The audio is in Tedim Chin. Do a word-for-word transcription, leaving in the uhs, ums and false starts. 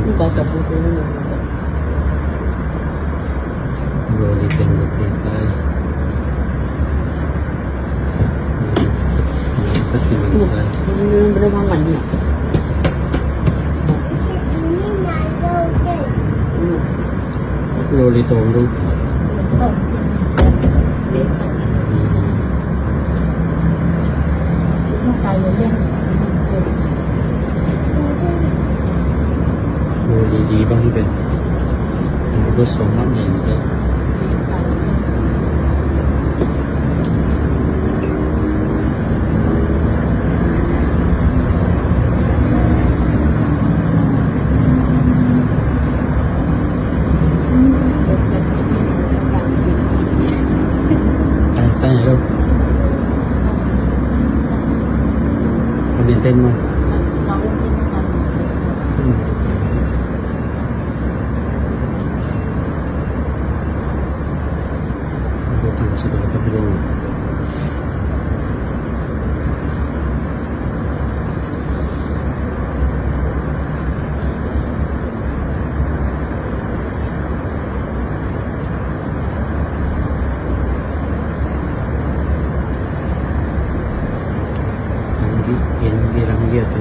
Bata buku ni. Dua liter lebih, guys. Ini benar-benar manis. Hmm. Dua liter dulu. Uli di bang ben. Ang gusto nga men. Tayo, tayo. Pamitin mo. Hmm. Butang sa dulo ka bilog. Ranggi, yan, di ranggi atau